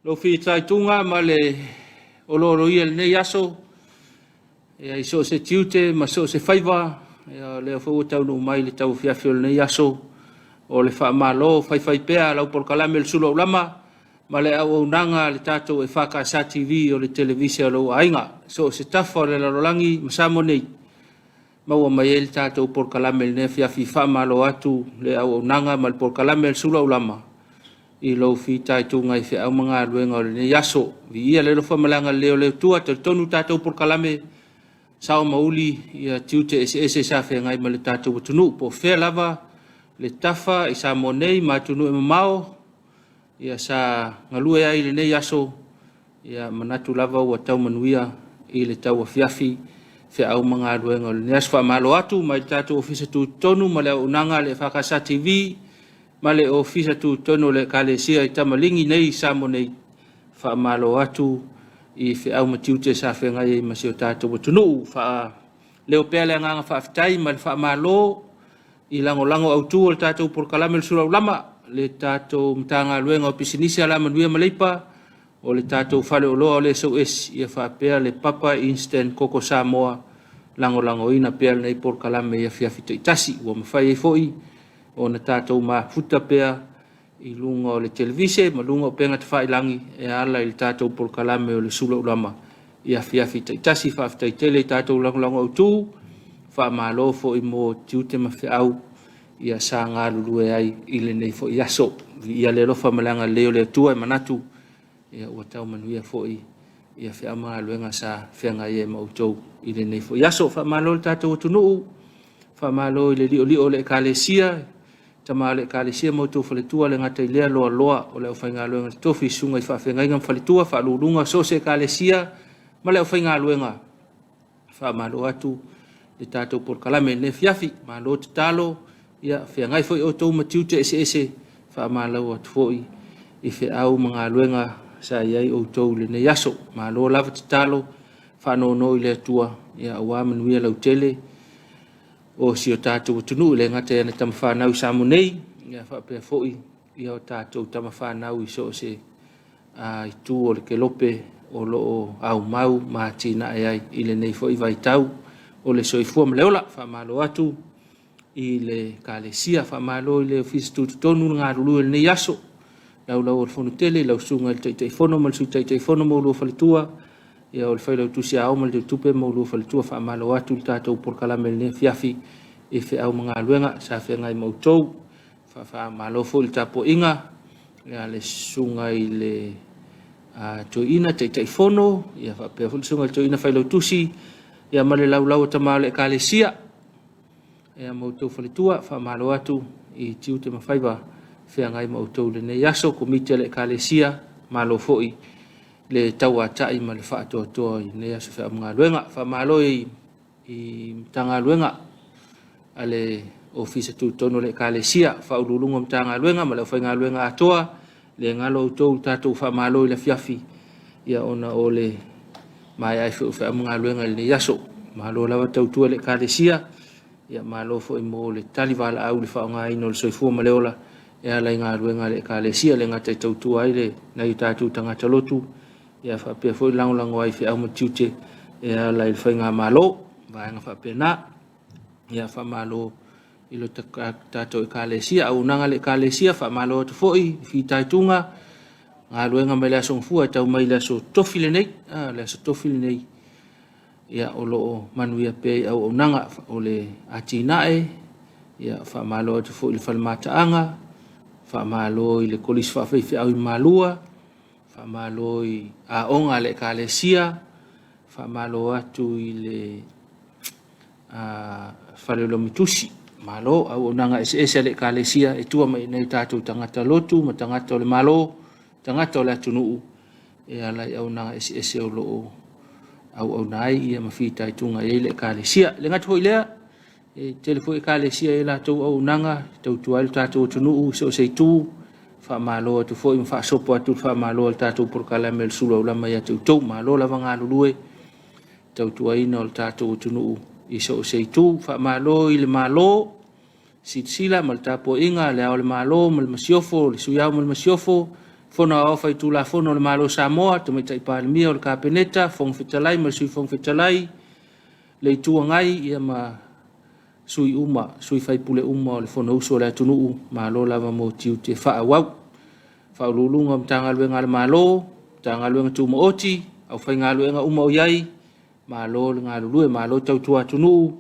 Lou fitaituga ma le olooloia i lenei aso, ia, i so o se tiute ma so o se faiva, ia, o lea foi ua taunuu mai le tauafiafi o lenei aso, o le faamalo faifaipea a lau polokalame le Sulu Aulama ma le auaunaga a le tatou EFKS TV o le televise a lou aiga, so o se tafa o le lalolagi ma Samoa nei, maua mai ai le tatou polokalame i lenei afiafi. Faamalo atu le auaunaga ma le polokalame a le Sulu Aulama i lou fitaituga i feau ma galuega o lenei aso. Viia le alofa ma le agalelei o le Atua. Talitonu tatou polokalame sao ma uli ia tiute eseese sa feagai ma le tatou atunuu, po o fea lava le tafa i Samoa nei ma atunuu e mamao ia sa galue ai i lenei aso, ia manatu lava ua tau manuia i le tauafiafi feau ma galuega o lenei aso. Faamalo atu mai le tatou Ofisa Tutotonu ma le auaunaga a le EFKS TV ma le Ofisa Tutotonu o le Ekalesia i Tamaligi nei i Samoa nei. Faamalo atu i feau ma tiute sa feagai ai ma si o tatou atunuu. Faaleo pea le agaga faafetai ma le faamalo i lagolago autu o le tatou polokalame o le Sulaulama, le tatou Matagaluega o Pisinisi, Alamanuia ma Leipa, o le tatou faleoloa o le SOS, ia faapea le Papa Instant Koko Samoa, lagolagoina pea lenei polokalame i afiafi taitasi. Ua mafai ai foi ona tatou mafuta pea i luga o le televise ma luga o upega tafailagi e ala i le tatou polokalame o le Sulaulama i afiafi taitasi. Faafetai tele i tatou lagolago autu, faamalo foi mo tiute ma feau ia sa galulue ai i lenei foi aso. Viia le alofa ma le agalelei o le Atua, e manatu ia ua tau manuia foi ia feau ma galuega sa feagai ai ma outou i lenei foi aso. Faamalo le tatou atunuu, faamalo i le liolio o le Ekalesia, tama o le Ekalesia ma outou faletua, le gata i lea loaloa o le aufaigaluega totofi, susuga i faafeagaiga ma faletua, faaluuluga so o se Ekalesia ma le aufaigaluega. Faamalo atu le tatou polokalame i lenei afiafi. Malo tatalo, ia feagai foi outou ma tiute eseese, faamalo atu foi i feau ma galuega sa i ai outou i lenei aso. Malo lava tatalo, faanono i le Atua, ia aua manuia lautele o si o tatou atunuu, e le gata i ana tama fanau i Samoa nei, ia faapea foi ia o tatou tama fanau i so o se itu o le kelope o lo o aumau ma atinae ai i lenei foi vaitau o le soifua ma le ola. Faamalo atu i le Ekalesia, faamalo i le Ofisa Tutotonu le galulue i lenei aso, laulau o le Fono Tele, lau susuga i le Taitaifono ma le Sui Taitaifono ma oulua faletua, ia o le Failautusi Ao ma le Tupe ma oulua faletua. Faamalo atu le tatou polokalame i lenei afiafi i feau ma galuega sa feagai ma outou. Faamalo foi i le tapuaiga ia le susuga i le Toeaina Taitaifono, ia faapea foi le susuga i le Toeaina Failautusi, ia ma le laulau a tama o le Ekalesia, ia ma outou faletua. Faamalo atu i tiute ma faiva feagai ma outou i lenei aso. Komiti a le Ekalesia, malo foi le tauatai ma le faatoatoa i lenei aso feau ma galuega. Faamalo i Matagaluega a le Ofisa Tutotonu o le Ekalesia, Faauluuluga o Matagaluega ma le aufaigaluega atoa, le galo outou i le tatou faamalo i le afiafi, ia ona o le maea ai foi o feau ma galuega i lenei aso. Malo lava tautua i le Ekalesia, ia malo foi mo le tali valaau i le faaaogaina o le soifua ma le ola e ala i galuega a le Ekalesia, le gata i tautua ai le nai o tatou tagata lotu, ia faapea foi le lagolago ai i feau ma tiute e ala i le faigamalo, vaega faapena. Ia faamalo i lo tatou Ekalesia, auaunaga a le Ekalesia, faamalo atu foi i fitaituga, galuega mai le aso Gafua e tau mai le aso Tofi lenei, le aso Tofi lenei, ia o lo o manuia pea i auaunaga o le atinae. Ia faamalo atu foi i le fale mataaga, faamalo i le kolisi faafaifeau i Malua, faamalo i aoga a le Ekalesia, faamalo atu i le fale o Lomitusi, malo auaunaga eseese a le Ekalesia e tua mai i nai o tatou tagata lotu ma tagata o le Malo, tagata o le atunuu e ala i auaunaga eseese o lo o auauna ai ia ma fitaituga i ai le Ekalesia. E le gata foi i lea, e tele foi Ekalesia i latou auaunaga e tautua ai le tatou atunuu i so o se itu. Faamalo atu foi ma faasopo atu le faamalo a le tatou polokalame o le Sulu Aulama ia te outou. Malo lava galulue tautuaina o le tatou atunuu i so o se itu. Faamalo i le Malo, silasila ma le tapuaiga a Le Ao o le Malo ma le Masiofo, le Sui Ao ma le Masiofo, Fono Aoao Faitulafono a le Malo o Samoa, Tamaitai Palemia o le Kapeneta, Fofoga Fetalai ma le Sui Fofoga Fetalai, le Itu Agai ia ma sui uma, sui faipule uma o le Fonousu a le atunuu, malo lava mo tiute faaauau. Faauluuluga o Matagaluega a le Malo, Matagaluega Tumaoti, aufaigaluega uma o i ai, malo le galulue, malo tautua atunuu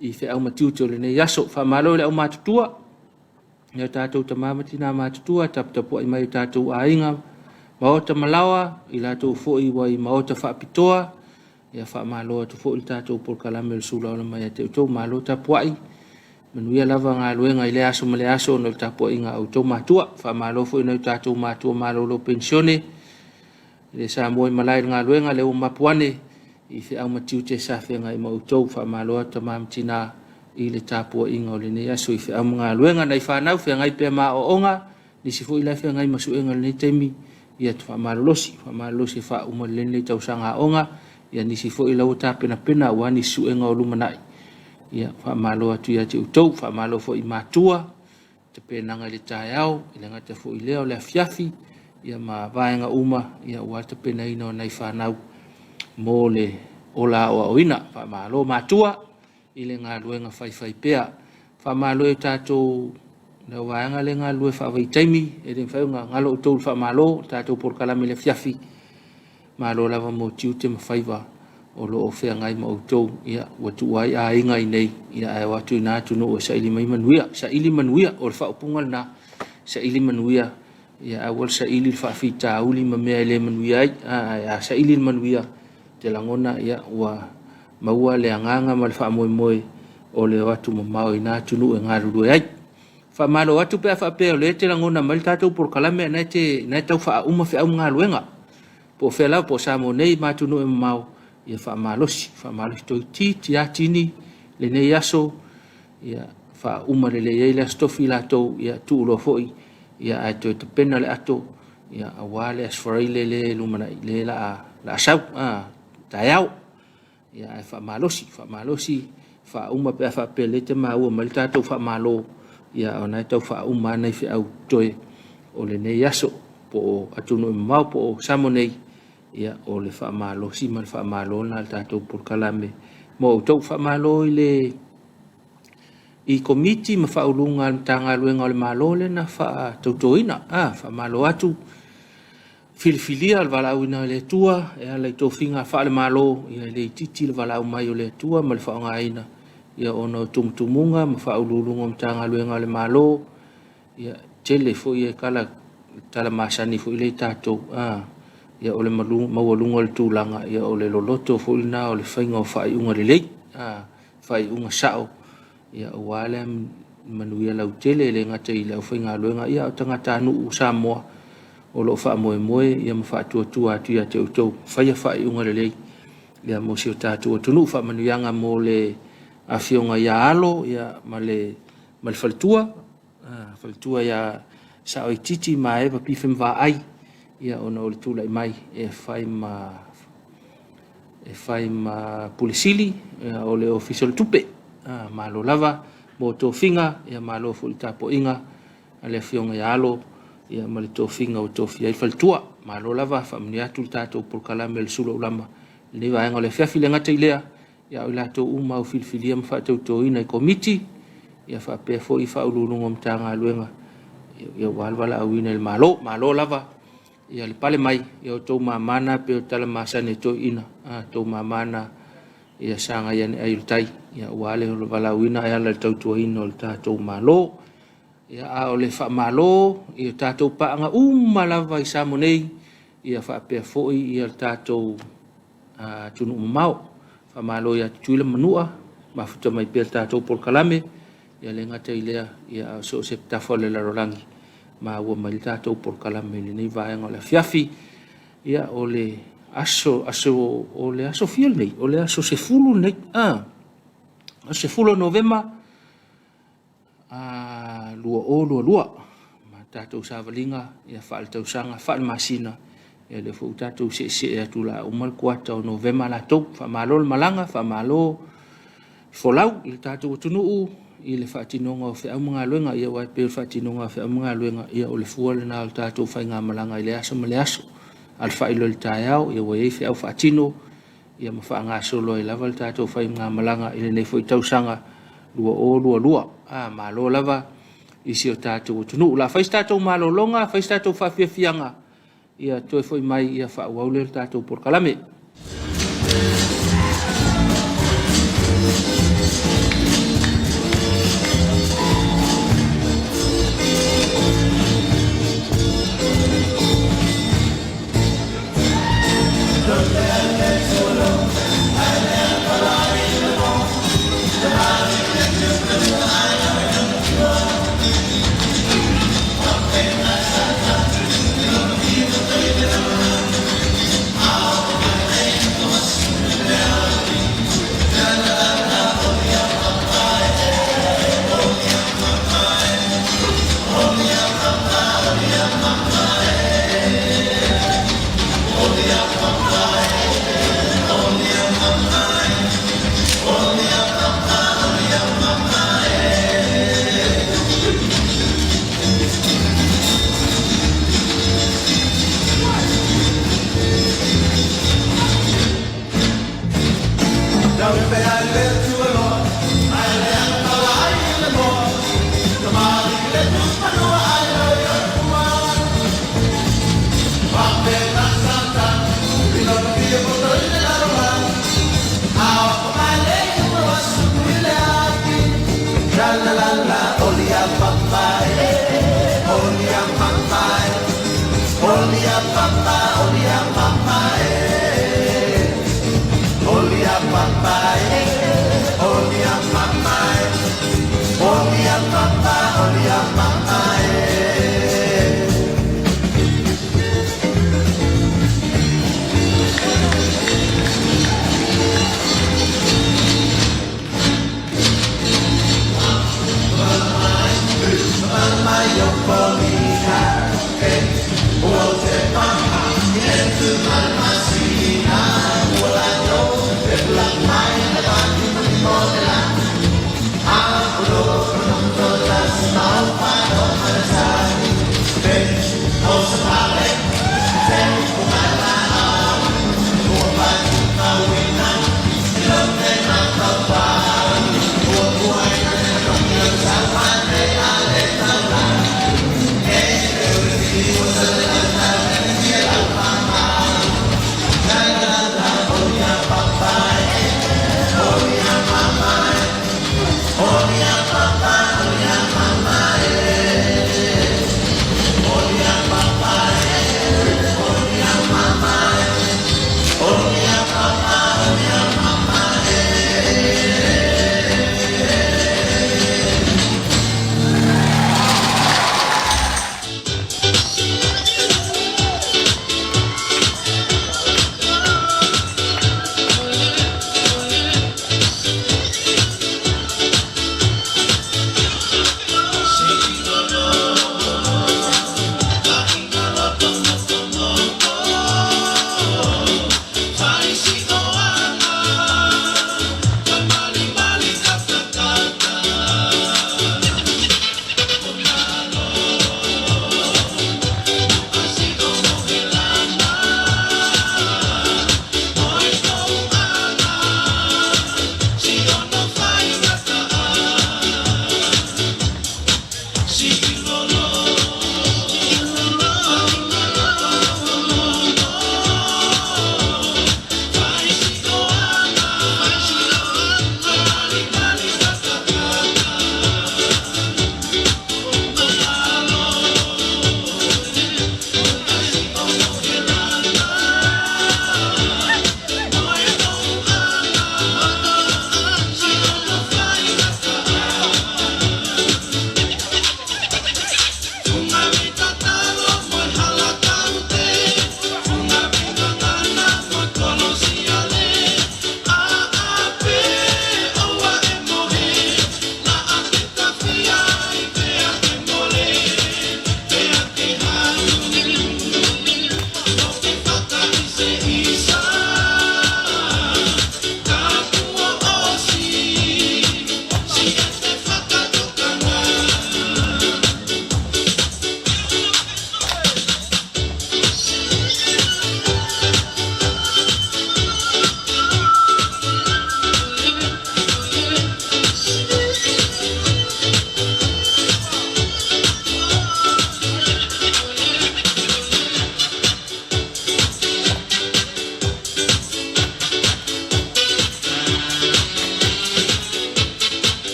i feau ma tiute o lenei aso. Faamalo i le aumatutua, i o tatou tama ma tina matutua, taputapuai mai o tatou aiga, maota ma laoa, i latou foi ua i maota faapitoa, ia faamalo atu foi le tatou polokalame o le Sula Ola mai ia te outou. Malo tapuai, manuia lava galuega i lea aso ma lea aso ona o le tapuaiga a outou matua. Faamalo foi i nai o tatou matua malolo penisione i le Samoa i malae i le galuega, lea ua mapu ane i feau ma tiute sa feagai ma outou. Faamalo atu tama ma tina i le tapuaiga o lenei aso i feau ma galuega. Nai fanau feagai pea ma aoaoga, nisi foi la e feagai ma suega i lenei taimi, ia faamalolosi, faamalolosi e faauma lelei lenei tausaga aoga, ia nisi foi la ua tapenapena aua nisi suega o lumanai, ia faamalo atu ia te outou. Faamalo foi i matua, tapenaga i le taeao, e le gata foi i lea o le afiafi, ia ma vaega uma, ia aua le tapenaina o nai fanau mo le ola aoaoina. Faamalo matua i le galuega faifaipea. Faamalo i tatou le vaega lea e galulue faavaitaimi, e le mafai ona galo outou i le faamalo, le tatou polokalame i le afiafi. Malo lava mo tiute ma faiva o lo o feagai ma outou, ia ua tuua ai aiga i inei, ia ae o atu i na atunuu e saili mai manuia. Saili manuia, o le faaupuga lena, saili manuia, ia aua le saili le faafitauli ma mea e le manuia ai. Ae a saili le manuia, te lagona ia ua maua le agaga ma le faamoemoe o le o atu mamao i na atunuu e galulue ai. Faamalo atu pe a faapea o lea e te lagona mai le tatou polokalame a o na e tau faauma feau ma galuega. Po o fea lava, po o Samoa nei ma atunuu e mamao, ia faamalosi, faamalosi toeitiiti lava tini lenei aso, ia faauma lelei ai le Aso Tofi latou, ia tuu loa foi, ia ae toe tapena le ato, ia aua le Aso Faraile lea e lumanai, lea o le a sau, taeao. Ia ae faamalosi, faamalosi, faauma pe a faapea o lea e te maua mai le tatou faamalo, ia o lena e tau faauma lava nai feau totoe o lenei aso, po o atunuu e mamao po o Samoa nei, ia o le faamalosi ma le faamalo lena a le tatou polokalame mo outou. Faamalo i le i Komiti ma Faauluuluga a le Matagaluega o le Malo lea na faatautoina. Faamalo atu filifilia le valaauina e le Atua e ala i tofiga faale-Malo, ia e le itiiti le valaau mai o le Atua ma le faaaogaina ia ona o tumutumuga ma faauluuluga o Matagaluega a le Malo, ia tele foi e tala tala masani foi lea i tatou, ia o le maualuga o le tulaga, ia o le loloto foi lena o le faiga o faaiuga lelei, faaiuga sao, ia aua le manuia lautele, e le gata i le aufaigaluega, ia a o tagatanuu o Samoa o lo o faamoemoe ia ma faatuatua atu ia te outou, faia faaiuga lelei ia mo si o tatou atunuu. Faamanuiaga mo le afioga ia Alo ia ma le faletua, faletua ia Saoititi ma Eva Pife Vaai, ia ona o le tulai mai e fai ma Pule Sili o le Ofisa o le Tupe. Malo lava mo tofiga, ia malo foi le tapuaiga a le afioga ia Alo ia ma le tofiga ua tofia ai le faletua. Malo lava, faamanuia atu le tatou polokalame o le Sula Ulama i lenei vaega o le afiafi. Le gata i lea, ia o i latou uma ua filifilia ma faatautoina i Komiti, ia faapea foi Faauluuluga o Matagaluega, ia aua le valaauina e le Malo. Malo lava ia le pale mai, ia outou mama na pei o tala masani a toeaiina, outou mama na ia sagai ane ai o le tai, ia aua le valaauina e ala i le tautuaina o le tatou Malo. Ia, a o le faamalo i o tatou paaga uma lava i Samoa nei, ia faapea foi ia le tatou atunuu mamao. Faamalo ia Tutuila ma Manua, mafuta mai pea le tatou polokalame, ia le gata i lea, ia a o so o se tafa o le lalolagi, maua mai le tatou polokalame i lenei vaega o le afiafi. Ia o le aso, o le aso fia lenei? O le aso 10 lenei, aso 10 o Novema 2022. Ma tatou savaliga ia faale-tausaga, faale-masina, ia lea foi ua tatou seesee atu la uma le kuata o Novema latou. Faamalo le malaga, faamalo folau i le tatou atunuu. i le faatinoga o feau ma galuega. Ia aua e pei o le faatinoga o feau ma galuega, ia o le fua lena o le tatou faigamalaga i le aso ma le aso. Alafai loa i le taeao, ia ua i ai feau faatino, ia ma faagasolo ai lava le tatou faigamalaga i lenei foi tausaga 2022. Malo lava i si o tatou atunuu. O le a fai se tatou malologa, fai se tatou faafiafiaga, ia toe foi mai ia faaauau lea o le tatou polokalame.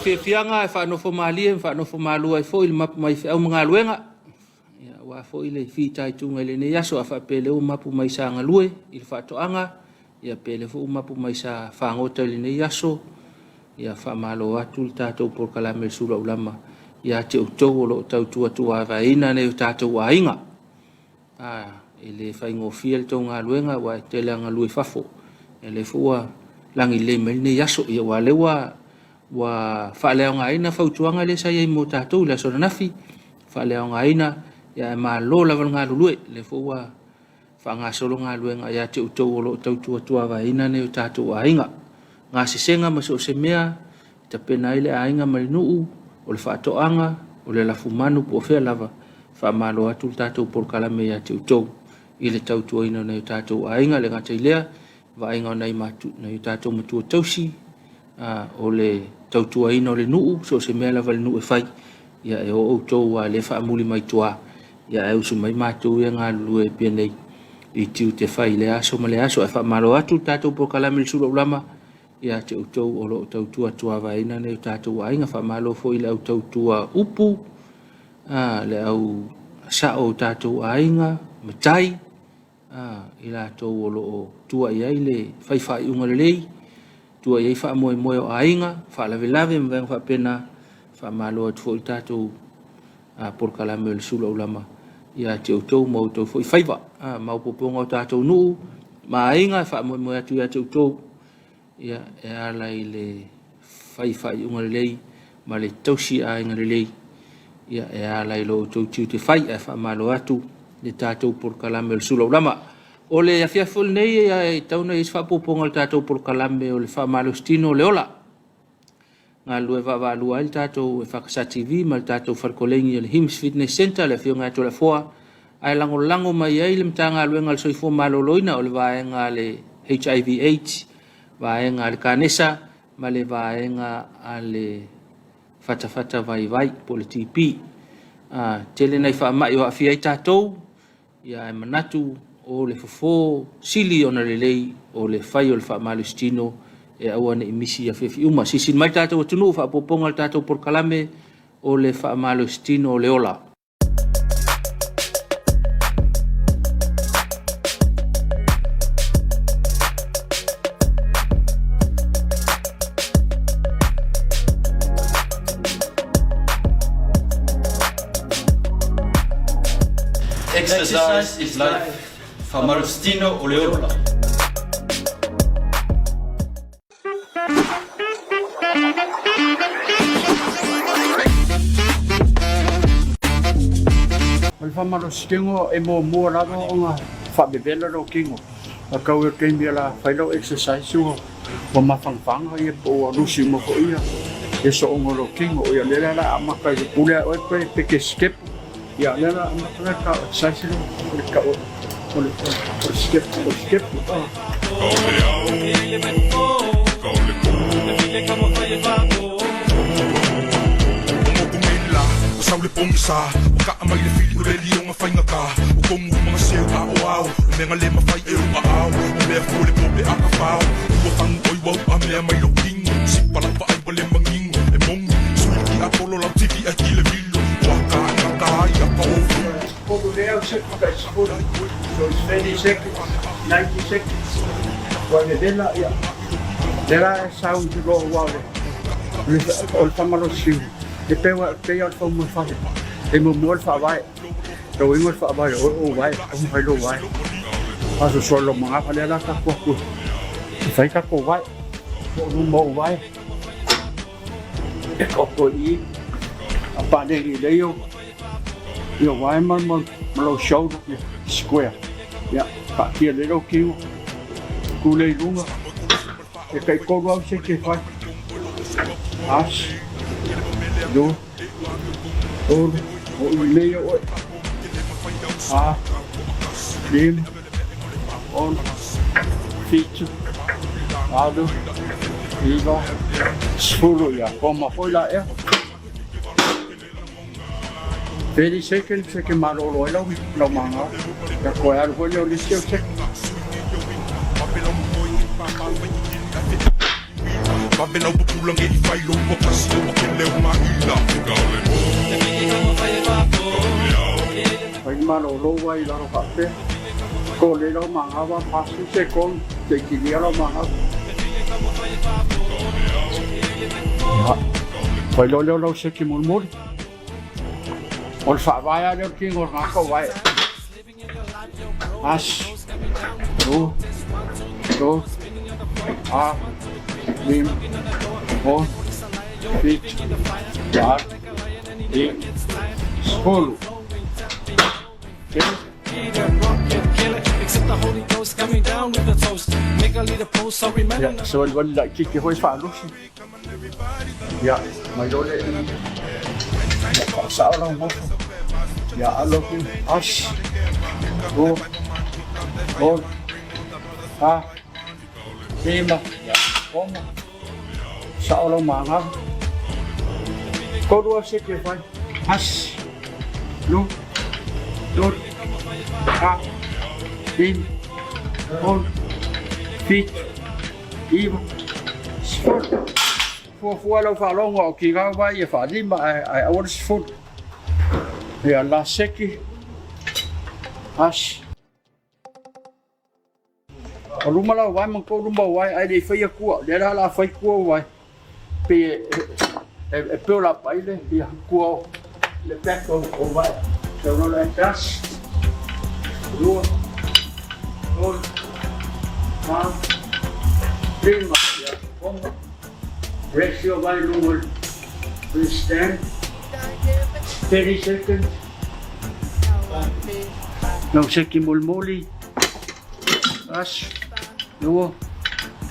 faafiafiaga e faanofo malie ma faanofo malua ai foi le mapu mai feau ma galuega, ia, aua foi le fitaituga i lenei aso. A faapea o lea ua mapu mai sa galue i le faatoaga, ia pe lea foi ua mapu mai sa fagota i lenei aso, ia faamalo atu le tatou polokalame le Suluaulama ia te outou o lo o tautua tuavaeina nai o tatou aiga. E le faigofie le tou galuega aua e tele lava galue i fafo. Ia lea foi ua lagilelei mai lenei aso. Ia aua o lea ua ua faaleaogaina fautuaga lea sa i ai mo tatou i le aso ananafi, faaleaogaina, ia ae malo lava le galulue. O lea foi ua faagasolo galuega ia te outou o lo o tautua tuavaeina nai o tatou aiga. Gasesega ma so o se mea e tapena ai le aiga ma le nuu, o le faatoaga, o le lafumanu po o fea lava, faamalo atu le tatou polokalame ia te outou i le tautuaina o nai o tatou aiga. E le gata i lea, vaaiga o nai o tatou matua tausi, o le tautuaina o le nuu, so o se mea lava le nuu e fai, ia e o outou lava o lea e faamuli mai tua, ia ae usu mai matou ia e galulue i Apia nei i tiute fai i lea aso ma lea aso. Ae faamalo atu le tatou polokalame i le Suluaulama ia te outou o lo o tautua tuavaeina nai o tatou aiga. Faamalo foi i le au tautua upu, le au sao o tatou aiga, matai, i latou o lo o tua i ai le fai faaiuga lelei, tua i ai faamoemoe o aiga, faalavelave ma vaega faapena. Faamalo atu foi i le tatou polokalame o le Suluaulama ia te outou ma outou foi faiva. Maopoopoga o tatou nuu ma aiga e faamoemoe atu ia te outou ia, e ala i le fai faaiuga lelei ma le tausi aiga lelei, ia, e ala i lo outou tiute fai. Ae faamalo atu le tatou polokalame o le Suluaulama. O le afiafi foi lenei e tatau ona i ai se faaopoopoga o le tatou polokalame o le faamalositino o le ola. Galulue vaavaalua ai le tatou EFKS TV ma le tatou fale koleni o le HIMS Fitness Center, le afioga ia Toleafoa, ae lagolago mai ai le Matagaluega a le Soifua Maloloina, o le vaega a le HIV AIDS, vaega a le Kanesa ma le vaega a le fatafata vaivai po o le TB. Tele nai faamai o aafia ai tatou, ia ae manatu o le fofo sili ona lelei o le fai o le faamalositino e aua ne i misi i afiafi uma. Silasila mai le tatou atunuu, faaopoopoga o le tatou polokalame o le faamalositino o le ola. Exercise is life. Faamalositino o le ola. O le faamalositino e muamua lava ona faavevela lou tino. A tau i le taimi o le a fai lau exercise ua mafanafana ia po ua lusi uma foi ia ia sooga o lou tino. Ia lea la o le a amata i le pule a oe pe pe te step. Ia lea la amata la ta exercise lea o le tau o le o le step o le step. So it's 30 seconds, 90 seconds. Ua vevela ia. Lea la e sau i loa ua o le o le faamalosiu e pei ua pei lava o le faumaifale. E muamua le faavae. Lau ingo le faavae o oe ou vae, taumafai lou vae. Faasoasoa lou magafa lea la tatou atu e fai tatou vae. Po o luma ou vae. E koko i i. A paleni lelei ou Ia wae ma lou shoulder ia square. Ia, taatia lelei lou tino, tu lea i luga, e tai tolu lava seke e fai. Asi, lua, tolu, o i lelei oe. A, lima, ono, fitu, valu, iva, sefulu, ia, koma foi la ea. 30 seconds e ke malolo ai lau lau maga. Ia koe alu foi lea o le isi au seke. Fai le malolo uae i lalo faapea. Ko lei lau manava 40 sekoni se i kilia lau manava. Ia, fai loa lea o lau seki mulimuli. O le faavae lava lea o le tino o le tagata o vae. Tasi, lua, tolu, fa, lima, ono, fitu, valo, dimy, sefolo. Telo. Ia, savalivali laitiiti foi faalosi. Ia, mai loa lea i ia, faasao lau nofo. Ia, alo atu, tasi, lua, tolu, fa, lima, ia, ono, sao lau magava. Tolu lava seke e fai. Tasi, lua, tolu, fa, lima, ono, fitu, iva, sefulu. Fuafua lau faalogo o kigau vai e faalima ae ae aua le sefulu. Ia la seki asi. O luma lau vae ma tou luma o vae ae le i faia kua. Lea la o le a fai kua o vae. Pei e e e build up ai le ia kua o le back o o vae. Sau loa le tasi, lua, tolu, fa, lima, ia, ono. Rest your vai luga o le stand. 30 seconds. Lau seki molimoli. Tasi, lua,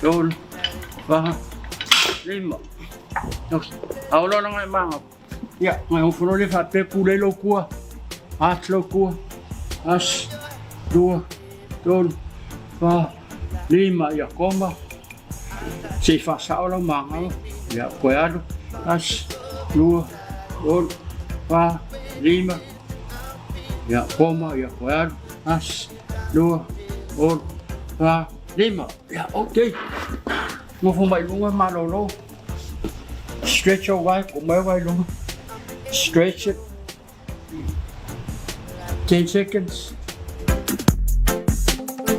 tolu, fa, lima. Ao loa langa e manga. Ia, ngai ofo loa lea faapea pulei lou kua. Ati lou kua. Tasi, lua, tolu, fa, lima. Ia, koma. Se i faasao lau magalo. Ia, koe alu. Tasi, lua, tolu, fa, lima. Ia, koma. Ia, koe alu. Tasi, lua, tolu, fa, lima. Ia, okay. Nofo mai luga malolo. Stretch your wae, ko mai wae luga. Stretch it. 10 seconds.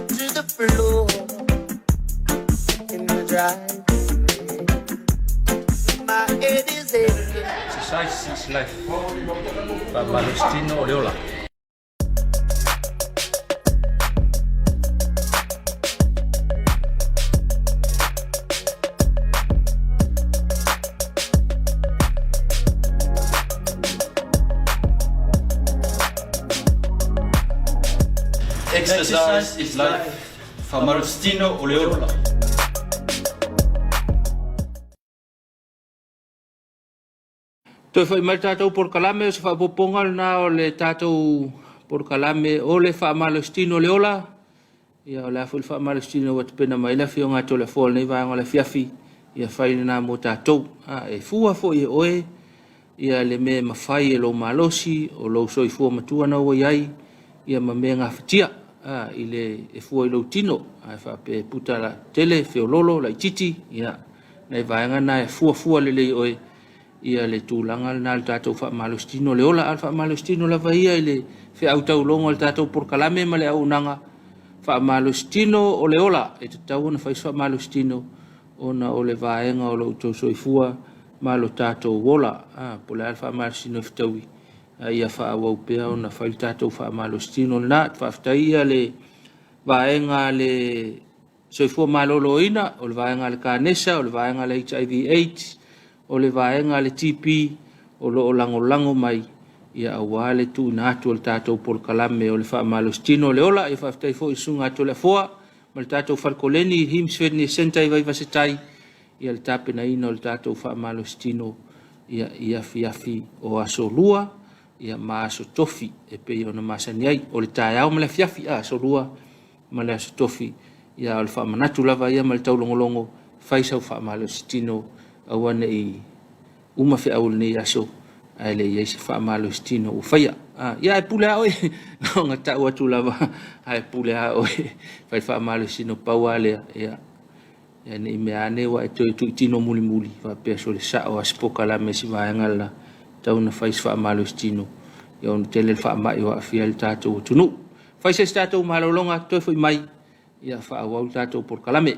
To the floor in the driveway. My head is aching. Exercise is life. Faamalositino o le ola. Exercise is life. Faamalositino o le ola. Toe foi mai le tatou polokalame o se faaopoopoga lena o le tatou polokalame o le faamalositino o le ola. Ia o le a foi le faamalositino ua tapena mai le Afioga a Toleafoa i lenei vaega o le afiafi, ia fai lena mo tatou. A e fua foi e oe ia le mea e mafai e lou malosi, o lou soifua matua na ua i ai, ia ma mea gafatia a, i le e fua i lou tino. A e faapea e puta la tele, feololo, laitiiti, ia nai vaega na e fuafua lelei e oe ia le tulaga lena i le tatou faamalositino o le ola, a o le faamalositino lava ia i le feau taulogo a le tatou polokalame ma le auaunaga faamalositino o le ola. E tatau ona fai se faamalositino ona o le vaega o lo outou soifua ma lo tatou ola. A, po o le a le faamalositino e fetaui, a ia faaauau pea ona fai le tatou faamalositino lena. Faafetai ia le vaega a le Soifua Maloloina, o le vaega a le Kanesa, o le vaega a le HIV Aids, o le vaega a le TB o lo o lagolago mai ia aua le tuuina atu o le tatou polokalame o le faamalositino o le ola. Ia faafetai foi i le Susuga a Toleafoa ma le tatou fale koleni Hims Fitness Centre i Vaivasetai ia le tapenaina o le tatou faamalositino ia i afiafi o aso Lua ia ma aso Tofi e pei ona masani ai. O le taeao ma le afiafi, aso Lua ma le Aso Tofi, ia o le faamanatu lava ia ma le taulogologo, fai sau faamalositino, aua ne i uma feau o lenei aso ae le i ai se faamalositino ua faia. Ah, ia ae pule lava oe, na ona tau atu lava, ae pule lava oe, fai faamalositino pau lava lea, ia. Ia ne i mea ane ua e toe tuitino mulimuli faapea so le sao a se polokalame i si vaega lela tau na fai se faamalositino ia ona tele le faamai o aafia ai le tatou atunuu. Fai se isi tatou malologa toe foi mai ia faaauau le tatou polokalame.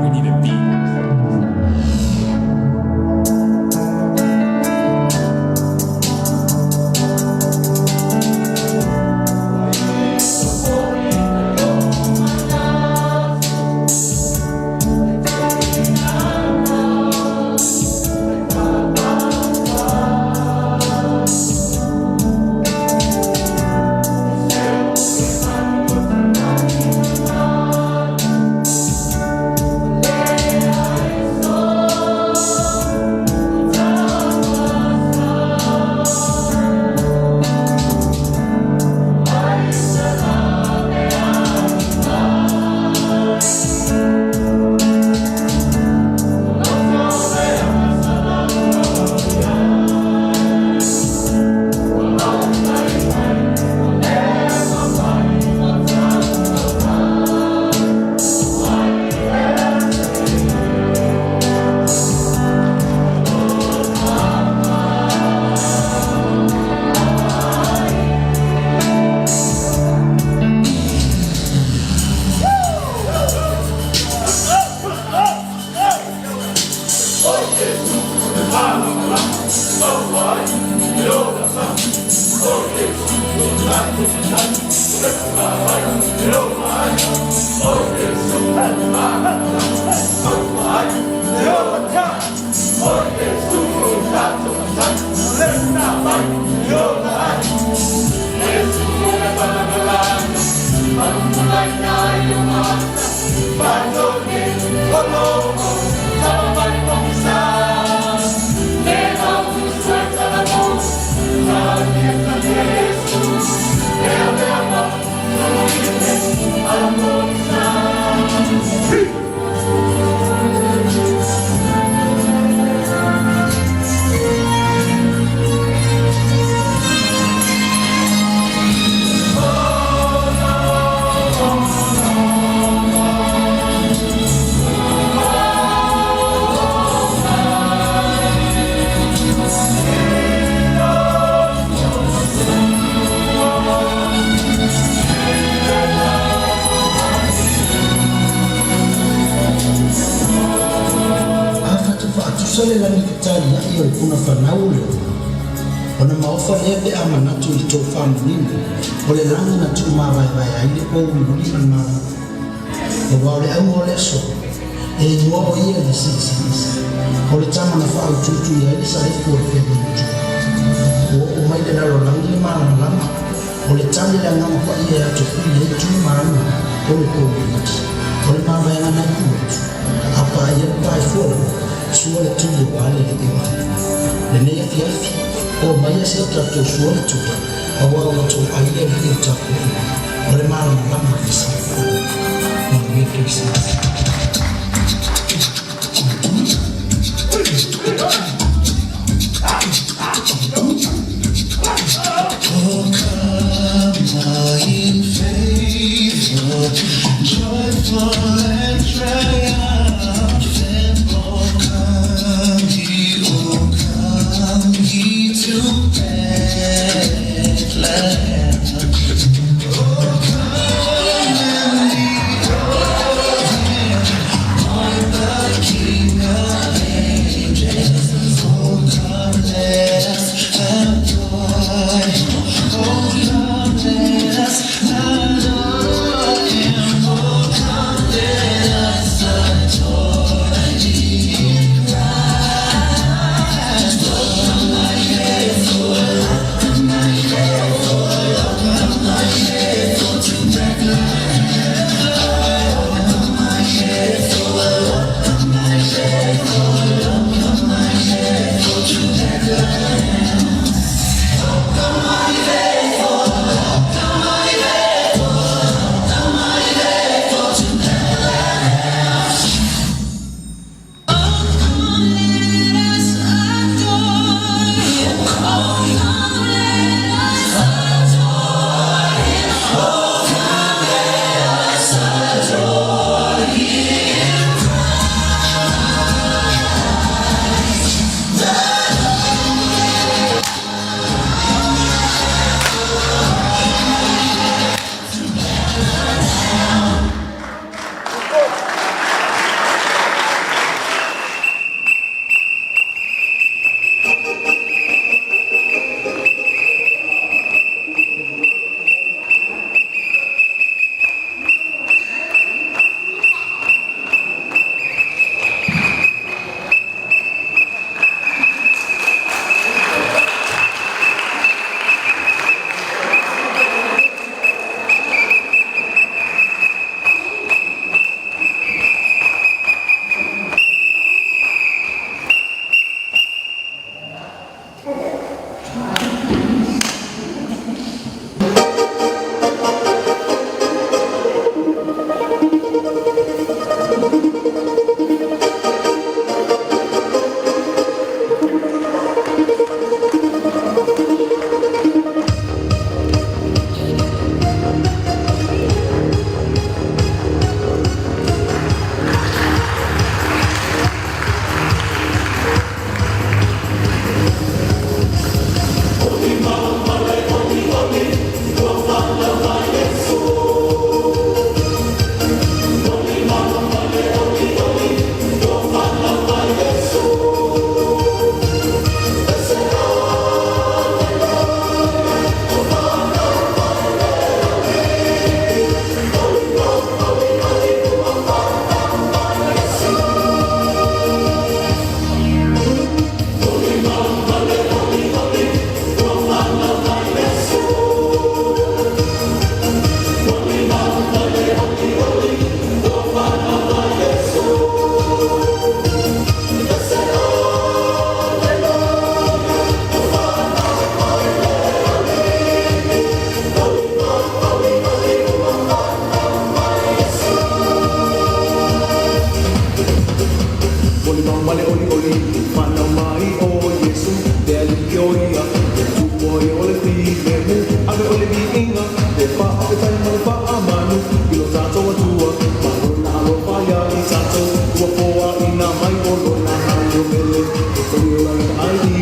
We need a beat. A fatufaatusa le lagi fetalia'i o le puna fanau o le Atua, ona maofa lea pe a manatu i le tofa manino o le lagi na tuumavaevae ai le pouliuli ma le malama. Aua o le auga o le aso, e igoa o ia i le Silisili Ese, o le tama na faaautuutuia ai le salefu o le feagaimatua. Ua oo mai le lalolagi le malamalama, o le tali a le Agaga Paia e atopuli ai tu ma aga o le pouliuli. O le mavaega na i tua atu, a paia le paefua lava, sua le tuli aua le alii o aiga. Lenei afiafi, oo maia se i tatou sua le tuli, aua ua tou ai le alii o tapuaiga, o le malamalama le Samoa. Manuia Kerisimasi. Simple and triumphant. Oh, come ye, oh, come ye to Bethlehem. Oh, come and behold him, born the King of angels. Oh, come, let us adore him. Oh, come, let us adore him. Oh, come, let us adore him. Christ.